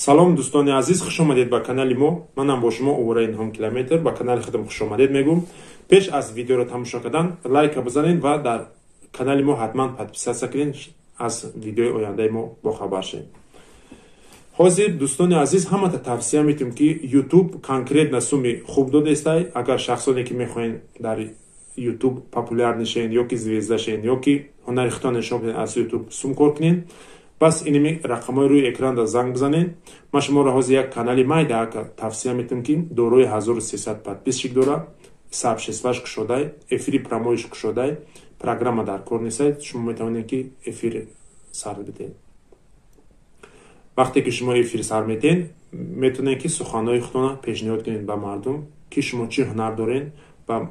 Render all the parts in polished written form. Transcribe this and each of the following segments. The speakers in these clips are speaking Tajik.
Салом, дӯстони азиз, хуш омадед ба канали мо. Манам бо шумо Овораи нуҳум километр. Ба канали худам хуш омадед мегӯм. Пеш аз видеоро тамошо кардан лайка бизанед ва дар канали мо ҳатман подписаться кунед, аз видеои ояндаи мо бохабар шавед. Ҳозир, дӯстони азиз, ҳамата тавсия метиҳем, ки YouTube конкретно суми хуб додестай. Агар шахсоне ки мехоҳед дар YouTube популярный шавед ё ки звезда шавед, ё ки ҳунари худтон нишон кунед, аз YouTube сум кор кунед, пас иними рақамҳои рӯи экранда занг бизанед. Ман шуморо ҳозир як канали майда тавсия метиҳам, ки дорои 1300 подписчик дорад, сообществаш кушодай, эфири прямойш кушодай, программа дар кор нестай, шумо метавонед, ки эфир сар бидиҳед. Вақте ки шумо эфир сар метиҳед, метавонед, ки суханҳои худтонро пешниҳод кунед ба мардум, ки шумо чӣ ҳунар доред ва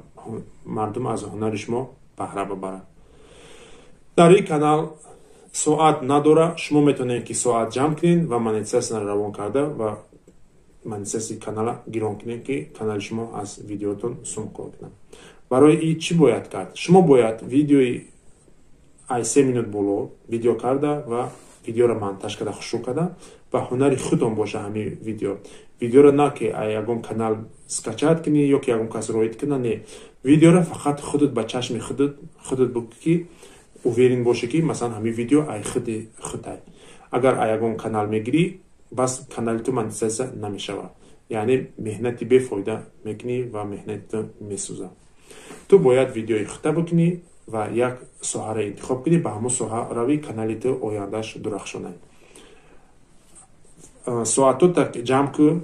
мардум аз ҳунари шумо баҳра бибарад. Дар ин канал соат надора, шумо метавонед, ки соат ҷамъ кунед ва монетизатсияро равон карда ва монетизатсияи канала гирон кунед, ки канали шумо аз видеотон сум кор кунад. Барои ин чӣ бояд кард? Шумо бояд видеои ай 3 минут боло видео карда ва видеоро монтаж карда, хушрӯ карда ва ҳунари худтон боша ҳамин видео. Видеоро на ки ягон канал скачать кунӣ ё ки ягон кас роид куна, не, видеоро фақат худат ба чашми худат бугӯ, ки уверен бошӣ, ки масалан ҳамин видео ай худи худай. Агар ай ягон канал мегирӣ, бас канали ту монетизатсия намешавад, яъне меҳнати бефоида мекунӣ ва меҳнати ту месӯзад. Ту бояд видеои худта бикунӣ ва як соҳаро интихоб кунӣ, ба ҳамон соҳа равӣ, канали ту ояндааш дурахшонад. Соатота ҷамъ кӯ.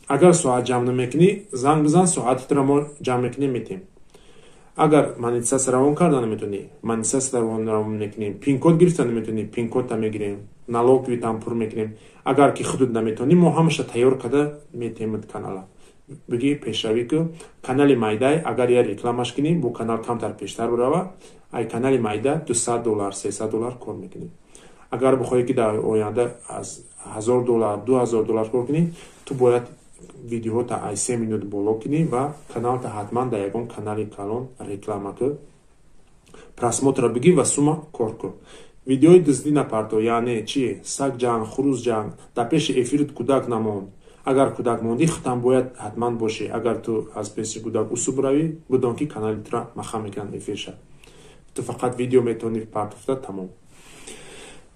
Агар соат ҷамъ намекунӣ, занг бизан, соати туро мо ҷамъ мекунем, метиҳем. Агар монетизатсия равон карда наметавонӣ, монетизатсия равон мекунем. Пинкод гирифта наметавонӣ, пинкодта мегирем, налоговыйтам пур мекунем. Агар ки худут наметавонӣ, мо ҳамаша тайёр карда метиҳем канала. Бигӣ, пешравӣ ку. Канали майдай, агар я рекламаш кунӣ, бо канал камтар пештар бирава. Ай канали майда 200 доллар, 300 доллар кор мекунӣ. Агар бихоҳӣ, ки дар оянда аз 1000 доллар, 2000 доллар кор кунӣ, ту бояд видеоҳота ай 3 минут боло кунӣ ва каналта ҳатман дар ягон канали калон реклама кӯ, просмотра бигир ва сума кор кун. Видеои дуздӣ напарто, яъне чи саг ҷанг, хурӯз ҷанг. Дар пеши эфирит кӯдак намон. Агар кӯдак мондӣ, худтам бояд ҳатман бошӣ. Агар ту аз пеши кӯдак усуб равӣ, бидон, ки канали тура маха мекунанд эфирша. Ту фақат видео метавонӣ партофта, тамом.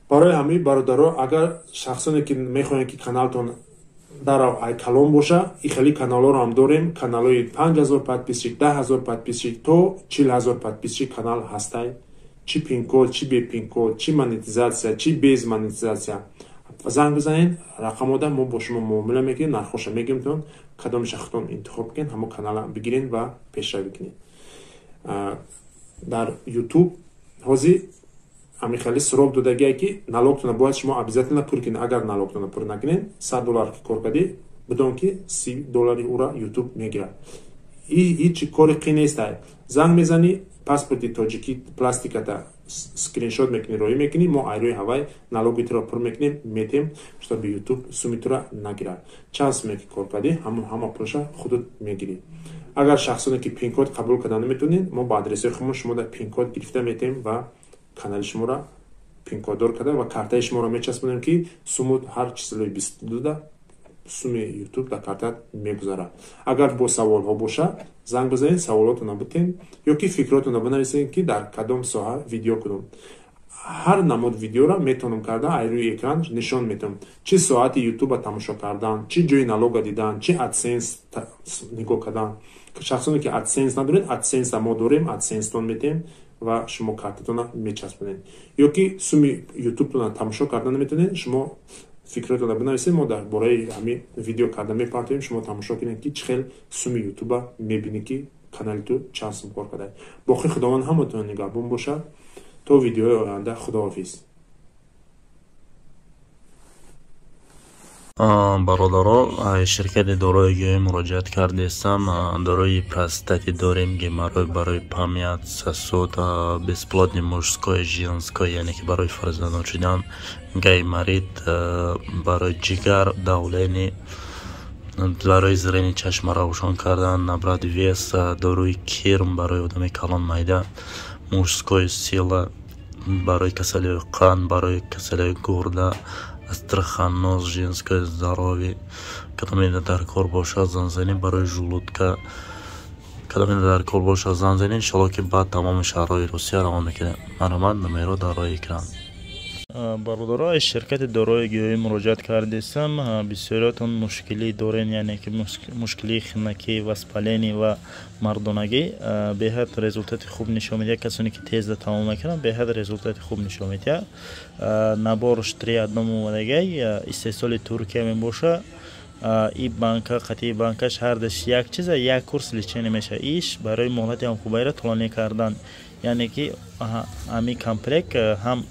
Барои ҳамин, бародаро, агар шахсоне ки мехоҳанд, ки каналтон дарав ай калон боша, и хеле каналҳоро ҳам дорем. Каналҳои 5000 подписчик, 10 000 подписчик то 40 000 подписчик канал ҳастай. Чӣ пинкод, чӣ бе пинкод, чӣ монетизатсия, чӣ без монетизатсия, занг бизанед рақамода, мо бо шумо муомила мекунем, нархоша мегӯемтон. Кадомеша худтон интихоб кунед, ҳамон канала бигиред ва пешравӣ кунед. Дар YouTube ҳозир ҳамин хеле срок додагие, ки налогтона бояд шумо обязательно пур кунед. Агар налогтона пур накунед, 100 доллар ки кор кардӣ, бидон, ки 30 доллари ӯра YouTube мегирад. Ҳеҷ кори қин нестай. Занг мезанӣ, паспорти тоҷикӣ пластиката скриншот мекунӣ, роӣ мекунӣ, мо айрӯи ҳавай налоги туро пур мекунем, метем, чтобы YouTube суми тура нагирад. Чанд суме ки кор кардӣ, ҳама пулша худут мегирӣ. Агар шахсоне ки пинкод қабул карда наметавонед, мо ба адресҳои худмон шумо пинкод гирифта метем ва канали шуморо пинкоддор карда ва картаи шуморо мечаспонем, ки суму ҳар числои 22-да суми YouTube дар картаат мегузарад. Агар бо саволҳо боша, занг бизанед, саволотонро битен ё ки фикротонро бинависед, ки дар кадом соҳа видео кунам. Ҳар намуд видеоро метавонам карда, ай рӯи экран нишон метавонам: чӣ соати ютуба тамошо кардан, чӣ ҷои налога дидан, чӣ AdSense нигоҳ кардан. Шахсоне ки AdSense надоред, AdSense мо дорем, AdSense-тон метем ва шумо картатонро мечаспонед. Ё ки суми ютубтонро тамошо карда наметавонед, шумо фикротонро бинависед, мо дар бораи ҳамин видео карда мепартоем, шумо тамошо кунед, ки чӣ хел суми ютуба мебинед, ки канали ту чанд сум кор кардад. Боқӣ Худованд ҳаматон нигаҳбон бошад. То видеои оянда, худоҳофиз. Бародаро, ширкати дорои гиёҳӣ муроҷиат кардестам. Дорои простати дорем, геморрой, барои память, сосуд, бесплодный мужской, женской, яъне ки барои фарзандон шудан, гайморит, барои ҷигар, давление, барои зрение, чашма равшон кардан, набрать вес, доруи кирм барои одами калон, майда, мужской сила, барои касалиҳои қанд, барои касалиҳои гурда. Астраханоз, женское здоровье. Кадоме дар кор бошад, занг занед. Барои желудка кадоме дар кор бошад, занг занед. Иншалло, ки баъд тамоми шаҳрҳои Русия равон мекунем. Марҳамат, номеро дар рӯи экран. Бародаро, аз ширкати дорои гиёҳӣ муроҷиат кардистам. Бисёриятон мушкилӣ дорен, яъне ки мушкилии хунакӣ, воспаление ва мардонагӣ. Беҳад результати хуб нишон медиҳад. Касоне ки тезда тамом мекунанд, беҳад результати хуб нишон медиҳад. Наборш три одном омадагай, истеҳсоли Туркия мебошад. И банка қатъи банкаш ҳардаш як чиза, як курс лечение мешавад. Иш барои муҳлати ҳамхубайро тӯлонӣ кардан, яъне ки ҳамин комплект ҳам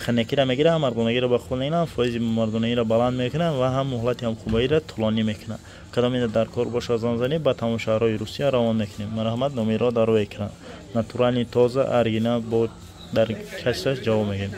хунакиро мегирад, ҳам мардонагиро ба худ мегирад, фоизи мардонагиро баланд мекунад ва ҳам муҳлати ҳамхубаиро тӯлонӣ мекунад. Кадоме дар кор бошад, занг занед, ба тамоми шаҳрҳои Русия равон мекунем. Марҳамат, номерҳо дар рӯи экран. Натуральный, тоза, оригинал, бо дар качестваш ҷавоб мегирем.